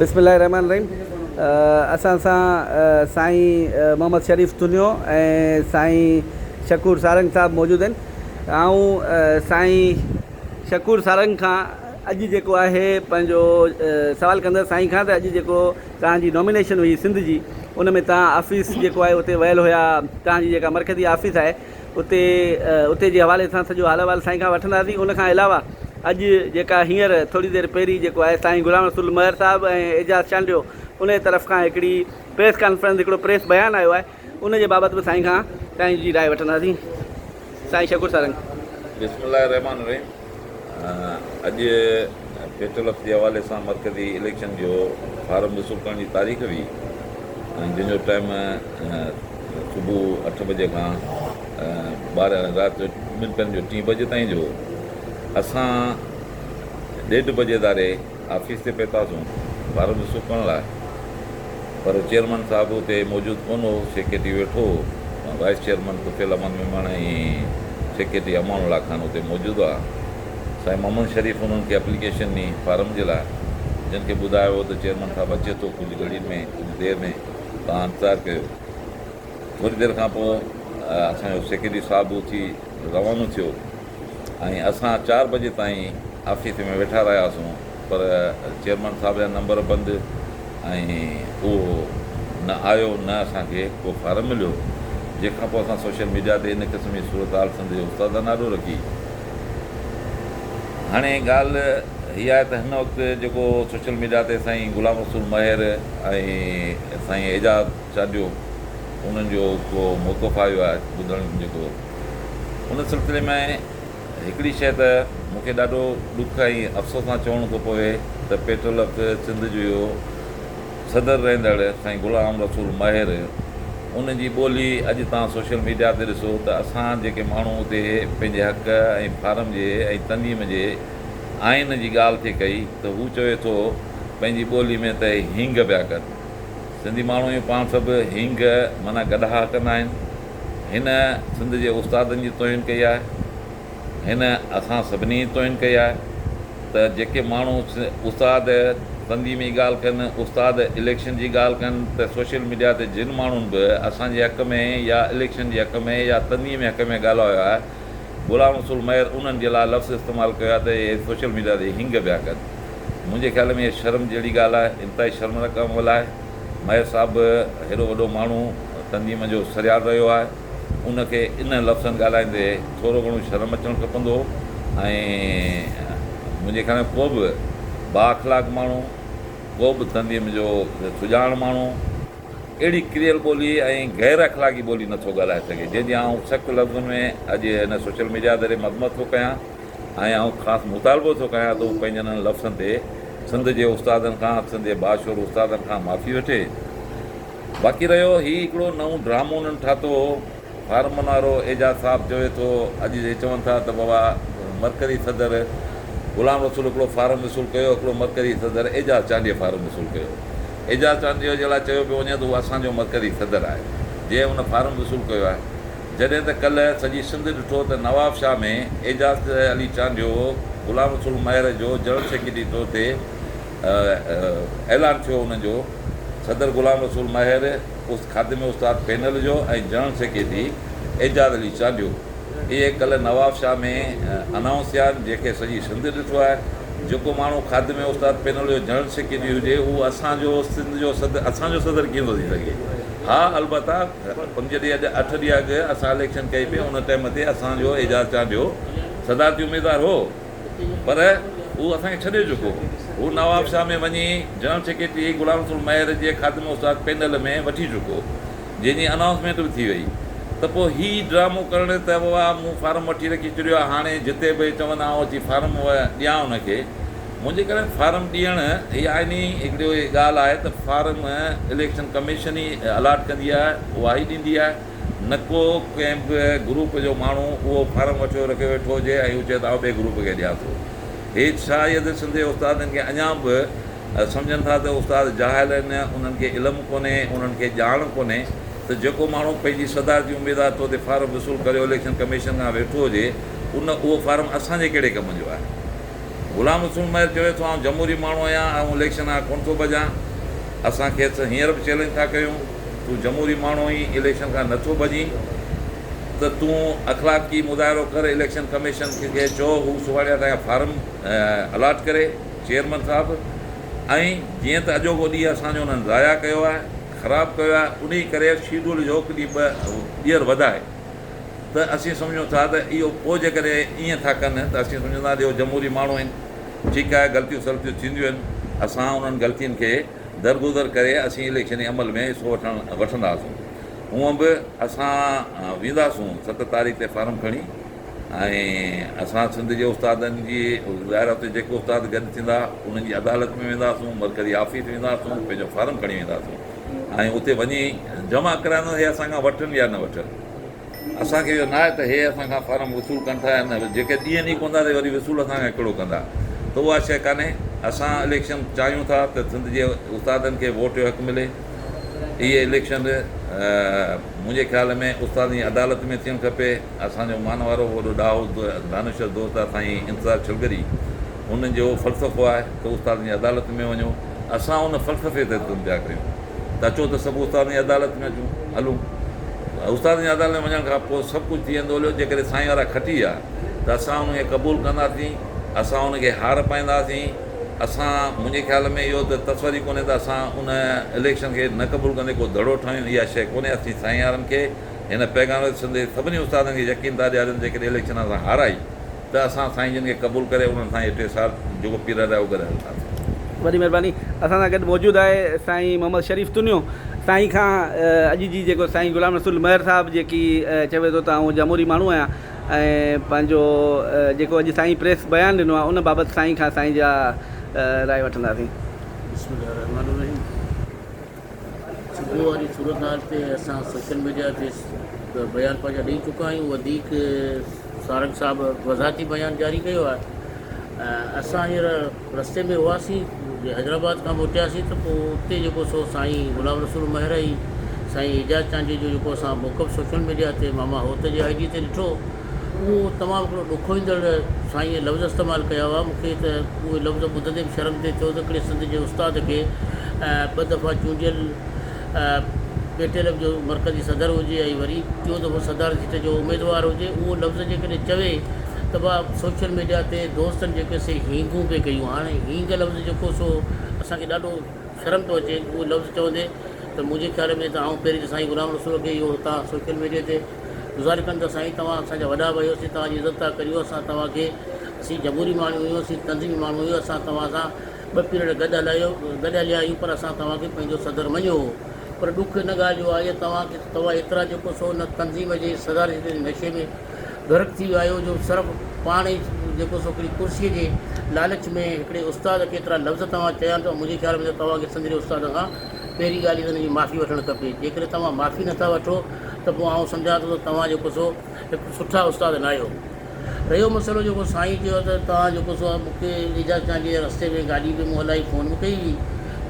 بسم الله الرحمٰن الرحيم اسان سان سائين محمد شريف تنيو ۽ سائين شڪور سارنگ صاحب موجود آهن. آئون سائين شڪور سارنگ کان اڄ جيڪو آهي پنهنجو سوال ڪندس سائين کان ته اڄ جيڪو توهان جي نامينيشن هئي سنڌ جي ان ۾ توهان آفيس جيڪو آهي اتي ويل هيا توهان جي جيڪا مرڪزي آفيس آهي اتي اتي جي حوالي سان سڄو حال احوال سائين کان وٺنداسين ان کان علاوه اڄ جيڪا هينئر ٿوري دير پهرين جيڪو آهي سائين غلام رسول مهر صاحب ۽ اعجاز چانڊيو ان جي طرف کان هڪڙي پريس ڪانفرنس هڪڙو پريس بيان آيو آهي ان جي بابت به سائين کان سائين جي راء وٺنداسين سائين شڪور سارنگ. بسم الله الرحمٰن الرحيم اڄ پيٽرول جي حوالي سان مرڪزي اليڪشن جو فارم وصول ڪرڻ جي تاريخ هئي ۽ جنهن جو ٽائيم صبح اٺ بجي کان ٻارهن رات جو ٻن پهرن جو ٽين بجي تائين جو هو. اسان ڏيڍ بجي ڌاري آفيس تي پهتاسون فارم وصول ڪرڻ لاء پر چيئرمن صاحب اتي موجود ڪونه هو، سيڪريٽري ويٺو هو، وائيس چيئرمن طفيل احمد ميمڻ ۽ سيڪريٽري امان الله خان اتي موجود هئا. سائين محمد شريف انهن کي اپليڪيشن ڏني فارم جي لاء جن کي ٻڌايو هو ته چيئرمن صاحب اچي ٿو ڪجهه گهڙين ۾ ڪجهه دير ۾ توهان انتظار ڪيو. ٿوري دير کان پوء اسان جو سيڪريٽري صاحب به اٿي روانو ٿيو ۽ اسان چار بجي تائين آفيس ۾ ويٺا رهياسون پر چيئرمن صاحب جا نمبر بند ۽ اهو نه آيو نه اسان کي ڪو فارم مليو جنهن کان پوء اسان سوشل ميڊيا تي ان قسم جي صورتحال سنڌ جي استادن آڏو رکي. هاڻي ڳالهه هي آهي ته هن وقت جيڪو سوشل ميڊيا تي سائين غلام رسول مهر ۽ سائين اعجاز چانڊيو انهن جو ڪو موقف آيو آهي ٻڌڻ جيڪو ان سلسلي ۾ هڪڙي شيء ته مون کي ڏاڍو ڏک ۽ افسوس سان چوڻو ٿو پوي ته پيٽرول اف سنڌ جو اهو صدر رهندڙ سائين غلام رسول مهر ان جي ٻولي اڄ توهان سوشل ميڊيا تي ڏسو ته اسان جيڪي ماڻهو اتي پنهنجي حق ۽ فارم جي ۽ تنظيم جي آئين جي ڳالهه ٿي ڪئي ته هو چوي ٿو پنهنجي ٻولي ۾ ته هينگ پيا ڪن. سنڌي ماڻهو اهو پاڻ سڀ هينگ معنيٰ گڏها ڪندا آهن. هن سنڌ جي استادن جي توهين ڪئي آهي. هن اسان سڀني جي توهين ڪئي آهي ته جيڪي ماڻهو استاد تنظيمي ڳالهه ڪن، استاد اليڪشن جي ڳالهه ڪن ته سوشل ميڊيا تي جن ماڻهن به اسان جي حق ۾ يا اليڪشن جي حق ۾ يا تنظيمي حق ۾ ڳالهايو آهي غلام رسول مهر انهن جي لاء لفظ استعمال ڪيو آهي ته اهي سوشل ميڊيا تي هينگ پيا ڪن. منهنجي خيال ۾ اها شرم جهڙي ڳالهه آهي، انتهائي شرمناڪ عمل آهي. مهر صاحب هيڏو وڏو ماڻهو تنظيم جو سريال رهيو آهي، ان کي انهن لفظن ڳالهائيندي ٿورو گهڻو شرم اچڻ کپندو هو ۽ منهنجي خيال ۾ ڪو به بااخلاق ماڻهو، ڪو به تنظيم جو سڄاڻ ماڻهو اهڙي ڪريل ٻولي ۽ غير اخلاقي ٻولي نٿو ڳالهائي سگهي، جنهن جي آئون سخت لفظن ۾ اڄ هن سوشل ميڊيا ذريعي مذمت ٿو ڪيان. ۽ آئون خاص مطالبو ٿو ڪيان ته هو پنهنجن انهن لفظن تي سنڌ جي استادن کان، سنڌ جي باشعور استادن کان معافي وٺي. باقي رهيو هي هڪڙو نئون ڊرامو انهن ٺاتو هو، فارمن وارو اعجاز صاحب چوي ٿو، اڄ هي چون ٿا ته بابا مرڪزي صدر غلام رسول هڪڙو فارم وصول ڪيو، هڪڙو مرڪزي صدر اعجاز چانڊيي فارم وصول ڪيو. اعجاز چانڊيو جي لاء چيو پيو وڃي ته هو اسان جو مرڪزي صدر آهي، جنهن ان فارم وصول ڪيو آهي. جڏهن ته ڪلهه سڄي سنڌ ڏٺو ته نوابشاهه ۾ اعجاز علي چانڊيو غلام رسول مهر جو جنرل سيڪريٽري طور تي اعلان ٿيو ان جو صدر غلام رسول مهر خادم استاد پينل جو ۽ جنرل سيڪريٽري اعجاز علي چانڊيو اهي ڪلهه نوابشاهه ۾ انائونس ٿيا آهن جنهن کي سڄي سنڌ ڏٺو آهي جيڪو ماڻهو خادم استاد پينل جو جنرل سيڪريٽري هجي اهو اسان جو سنڌ جو صدر اسان جو صدر ڪيئن ٿو ٿي سگهي ها البته پنج ڏينهن اڄ اٺ ڏينهن اڳ اسان اليڪشن ڪئي پئي ان ٽائيم تي اسان جو اعجاز چانڊيو صدارتي اميدوار هو پر هو اسان کي ڇڏي چڪو هو. هو نوابشاهه ۾ وڃي جنرل سيڪريٽري غلام رسول مهر جي خادم استاد پينل ۾ وٺي چڪو هو جنهن جي انائونسمينٽ به ٿي وئي ته پوء هي ڊرامو ڪرڻ ته بابا مون فارم وٺي رکي ڇڏيو آهي هاڻي جتي به چون آئون اچي فارم ڏيان ان کي منهنجي ڪري فارم ڏيڻ هي آئيني هڪڙي ڳالهه آهي ته فارم اليڪشن ڪميشن ئي الاٽ ڪندي آهي اها ئي ڏيندي آهي نه ڪو ڪنهن به گروپ جو ماڻهو اهو فارم وٺيو رکيو ويٺو هجي ۽ هو چئي ته آئون ٻئي گروپ کي ڏيان ٿو هي شايد سنڌ جي استادن کي اڃا به سمجهن ٿا ته استاد جاهل آهن انهن کي علم ڪونهي انهن کي ڄاڻ ڪونهي ته جيڪو ماڻهو پنهنجي صدارتي اميدوار طور تي فارم وصول ڪريو اليڪشن ڪميشن کان ويٺو هجي ان اهو فارم اسان جي ڪهڙي ڪم جو آهي. غلام رسول مهر چوي ٿو آئون جمهوري ماڻهو آهيان، آئون اليڪشن کان ڪونه ٿو ڀڄان. اسان کيس هينئر به چئلينج ٿا ڪيون، تون جمهوري ماڻهو آهين، اليڪشن کان نه ٿو ڀڄين ته تون اخلاقي مظاهرو ڪر، اليڪشن ڪميشن کي چئو هو سڀاڻي اسان کي فارم الاٽ ڪري، چيئرمن صاحب ۽ جيئن ته اڄوڪو ڏينهن اسان جو انهن ضايع ڪيو آهي، خراب ڪيو آهي، انهي ڪري شيڊول جو هڪ ڏينهن ٻه ٻيهر وڌائي ته اسين سمجهون ٿا ته اهو پوء جيڪڏهن ائين ٿا ڪن ته اسين سمجهون ٿا ته اهو جمهوري ماڻهو آهن، ٺيڪ آهي غلطيون سلطيون ٿينديون آهن، اسان انهن غلطين کي درگذر ڪري اسين اليڪشني عمل ۾ حصو وٺڻ وٺنداسون. هونء به اسان وينداسون ست تاريخ تي فارم کڻي ۽ اسان سنڌ جي استادن جي ظاهر آهي اتي جيڪي استاد گڏ ٿيندا انهن جي عدالت ۾ وينداسون، مرڪزي آفيس وينداسون، پنهنجو فارم کڻي وينداسون ۽ اتي وڃي جمع ڪرائينداسون هي اسان کان وٺن يا نه وٺن. اسان کي اهو ناهي ته هي اسان کان فارم وصول ڪن ٿا يا نه، جيڪي ڏين ئي ڪونه ٿا ته وري وصول اسان کان ڪهڙو ڪندا ته اها شيء ڪانهي. اسان اليڪشن چاهيون ٿا ته سنڌ جي استادن کي ووٽ جو حق ملي. اهي اليڪشن منهنجي خيال ۾ استادن جي عدالت ۾ ٿيڻ کپي. اسان جو مانوارو وڏو ڏاهو دانشور دوست آهي سائين انتظار ڇلگري، هن جو فلسفو آهي ته استادن جي عدالت ۾ وڃو. اسان ان فلسفي تي ڪم پيا ڪريون ته اچو ته سڀ استادن جي عدالت ۾ اچون هلون. استادن جي عدالت ۾ وڃڻ کان پوء سڀ ڪجهه ٿي ويندو هليو. جيڪڏهن سائين وارا کٽي ويا ته اسان ان کي قبول ڪنداسين، اسان ان کي هار پائينداسين. اسان منهنجي خيال ۾ اهو ته تصور ئي ڪونهي ته اسان ان اليڪشن کي نه قبول ڪندي ڪو ڌڙو ٺاهيون اها شيء ڪونهي. اسين سائين وارن کي هن پيغام رسي سنڌ جي سڀني استادن کي يقين ٿا ڏياريون ته جيڪڏهن اليڪشن اسان هارائي ته اسان سائين جن کي قبول ڪري انهن سان اهي ٽي سال جيڪو پيريڊ آهي اهو گڏ هلنداسين. وڏي مهرباني اسان سان گڏ موجود آهي سائين محمد شريف تنيو سائين کان اڄ جي جيڪو سائين غلام رسول مهر صاحب جيڪي چوي ٿو ته آئون جمهوري ماڻهو آهيان ۽ پنهنجو جيڪو اڄ سائين پريس بيان ڏنو آهي ان بابت سائين کان سائين جا راء وٺنداسين. بسم الله الرحمٰن الرحيم صبح واري صورتحال تي اسان سوشل ميڊيا تي بيان پنهنجا ڏئي چڪا آهيون وڌيڪ سارنگ صاحب وضاحتي بيان جاري ڪيو آهي اسان هينئر رستي ۾ هئاسين حيدرآباد کان موٽياسين ته پوء اتي جيڪو سو سائين غلام رسول مهر ۽ سائين اعجاز چانڊيي جو جيڪو اسان موقف سوشل ميڊيا تي ماما هوت جي I D تي ڏٺو اهو تمام هڪڙو ڏکوئيندڙ سائين لفظ استعمال ڪيا هئا مون کي ته اهي لفظ ٻڌندي به شرم تي ٿيو ته هڪڙي سنڌ جي استاد کي ٻه دفعا چونڊيل پي ٽي ايل جو مرڪزي صدر هجي ۽ وري ٽيون دفعو صدارتي سيٽ جو اميدوار هجي اهو لفظ جيڪڏهن چوي ته ڀا سوشل ميڊيا تي دوستن جيڪي سي هينگون پئي ڪيون هاڻي هينگ لفظ جيڪو سو اسان کي ڏاڍو شرم ٿو اچي اهو لفظ چوندي ته منهنجي خيال ۾ ته آئون پهرين ته سائين غلام رسول کي اهو هتان سوشل ميڊيا تي گذارش ڪندس ته سائين توهان اسان جا وڏا به آهيو اسين توهان جي عزت ٿا ڪريون اسان توهان کي اسين جمهوري ماڻهو آهيون اسين تنظيمي ماڻهو آهيون اسان توهان سان ٻه پيريڊ گڏ هلايو گڏ هليا آهيون پر اسان توهان کي پنهنجو صدر مڃيو هو پر ڏک ان ڳالهه جو آهي توهان کي توهان ايترا جيڪو سو ان تنظيم جي صدارتي جي نشي ۾ غرق ٿي ويا آهيو جو صرف پاڻ ئي جيڪو سو هڪڙي ڪرسي جي لالچ ۾ هڪڙي استاد کي ايترا لفظ توهان چيا آهن ته منهنجي خيال ۾ ته توهان کي سنڌ جي استاد کان پهرين ڳالهه ئي ته ان جي معافي وٺڻ کپي جيڪڏهن توهان معافي نٿا وٺو ته پوء آئون سمجهان ٿو ته توهان جيڪو سو هڪ سٺا استاد ناهيو. رهيو مسئلو جيڪو سائين چيو ته توهان جيڪو سو مون کي اعجاز چانڊيي جي رستي ۾ گاڏي به مون هلائي فون به ڪئي هئي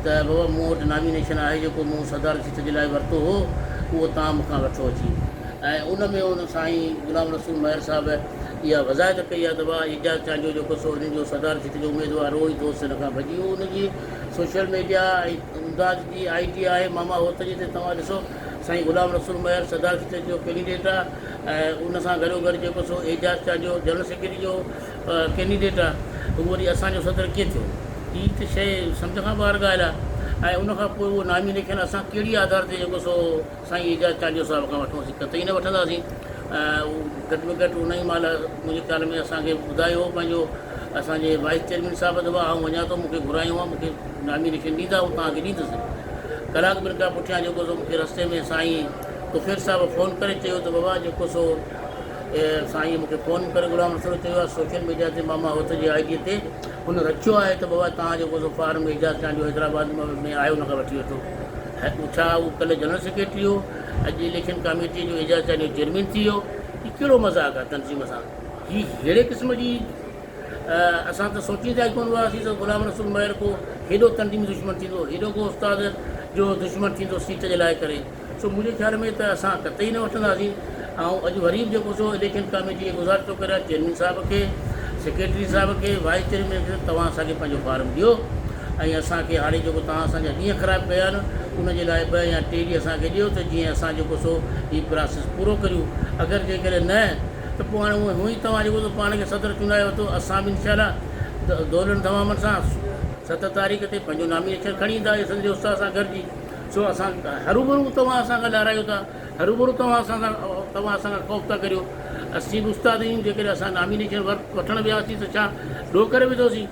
ته بابا مون وٽ نامينيشن آهي جيڪو مون صدارتي سيٽ جي لاء ورتو هو اهو توهان مون کان وٺو اچي ۽ ان ۾ ان سائين غلام رسول مهر صاحب اها وضاحت ڪئي آهي ته بابا اعجاز چانڊيو جيڪو سو هن جو صدارتي سيٽ جو اميدوار هو هي دوست هن کان ڀڄي ويو ان جي سوشل ميڊيا ۽ امداد جي I D آهي ماما هوت جي تي توهان ڏسو سائين غلام رسول مهر صدارتي سيٽ جو ڪينڊيڊيٽ آهي ۽ ان سان گڏوگڏ جيڪو سو اعجاز چانڊيو جنرل سيڪريٽري جو ڪينڊيڊيٽ آهي هو وري اسان جو صدر ڪيئن ٿيو؟ هي ته شيء سمجهه کان ٻاهر ڳالهه آهي ۽ ان کان پوء اهو نامينيشن اسان ڪهڙي آڌار تي جيڪو سو سائين اعجاز چانڊيو صاحب کان وٺون اسين قطعي نه وٺنداسين ۽ گهٽ ۾ گهٽ ان ئي مهل منهنجي خيال ۾ اسان کي ٻڌايو هو پنهنجو اسان جي وائيس چيئرمين صاحب ته بابا آئون وڃان ٿو مون کي گهرايو آهي مون کي نامينيشن ڏيندا آئون توهان کي ڏيندس ڪلاڪ ٻن کان پٺيان جيڪو سو مون کي رستي ۾ سائين طفيل صاحب فون ڪري چيو ته بابا جيڪو سو سائين مون کي فون ڪري غلام رسول چيو آهي سوشل ميڊيا تي ماما هوت جي I D تي هن رکيو آهي ته بابا توهان جيڪو سو فارم اعجاز چانڊيو حيدرآباد ۾ آهي ان کان وٺي وٺو ڇا هو ڪلهه جنرل سيڪريٽري هو اڄ اليڪشن ڪاميٽي جو اعجاز چانڊيو چيئرمين ٿي ويو هي ڪهڙو مذاق آهي تنظيم سان هي ههڙي قسم جي اسان ته سوچيندا ئي ڪونه هئاسين ته غلام رسول مهر ڪو هيڏو تنظيمي دشمن ٿيندو هيڏو ڪو استاد جو دشمن ٿيندو سيٽ جي لاء ڪري سو منهنجي خيال ۾ ته اسان قطعي نه وٺنداسين. آئون اڄ وري به جيڪو سو اليڪشن ڪاميٽي کي گذارش ٿو ڪريان چيئرمين صاحب کي، سيڪريٽري صاحب کي وائيس چيئرمين کي توهان اسان کي پنهنجو فارم ڏيو ۽ اسان کي هاڻي جيڪو توهان اسان جا ڏينهن خراب ڪيا آهن ان جي لاء ٻه يا ٽي ڏينهن اسان کي ڏيو ته جيئن اسان جيڪو سو هي پراسيس پورو ڪريون اگر جيڪڏهن نه ته پوء هاڻي هونئن ئي توهان جيڪو سو پاڻ کي صدر چونڊائي ورتو اسان به انشاء الله دولن ڌمامن سان ست تاريخ تي پنهنجو نامينيشن کڻي ايندا سنڌ جي استاد سان گڏجي سو اسان هروڀرو توهان اسان کان لارهايو ٿا هروڀرو توهان اسان سان توهان اسان کان خوف ٿا ڪريو. اسين به استاد آهيون جيڪڏهن اسان نامينيشن وٺڻ وياسين ته ڇا ڏوهه ڪري وڌوسين.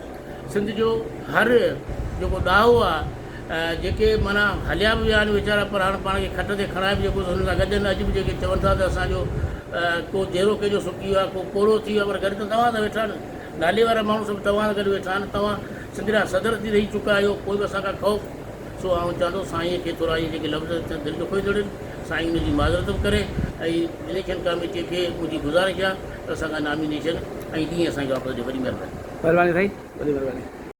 سنڌ جو هر جيڪو ڏاهو آ جيڪي معنيٰ هليا به ويا آهن ويچارا پر هاڻ پاڻ کي کٽ تي کڻائي به جيڪو هنن سان گڏ آهن اڄ به جيڪي چون ٿا ته اسان جو ڪو جيرو ڪنهن جو سڪي ويو آ ڪو پوڙهو ٿي ويو آ پر گڏ ته توهان سان ويٺا آهن نالي وارا ماڻهو سڀ توهان سان گڏ ويٺا آهن توهان سنڌ جا صدر ٿي رهي چڪا آهيو پوء به اسان کان خوف سو آئون چوان ٿو سائينء کي ٿورا اهي جيڪي لفظ دل ڏکوئيندڙ آهن، سائين ان جي معذرت به ڪري ۽ اليڪشن ڪاميٽيء کي منهنجي گذارش آهي ته اسان کان نامينيشن ۽ ڏينهن اسان کي واپس ڏي. وڏي مهرباني. مهرباني سائين وڏي مهرباني.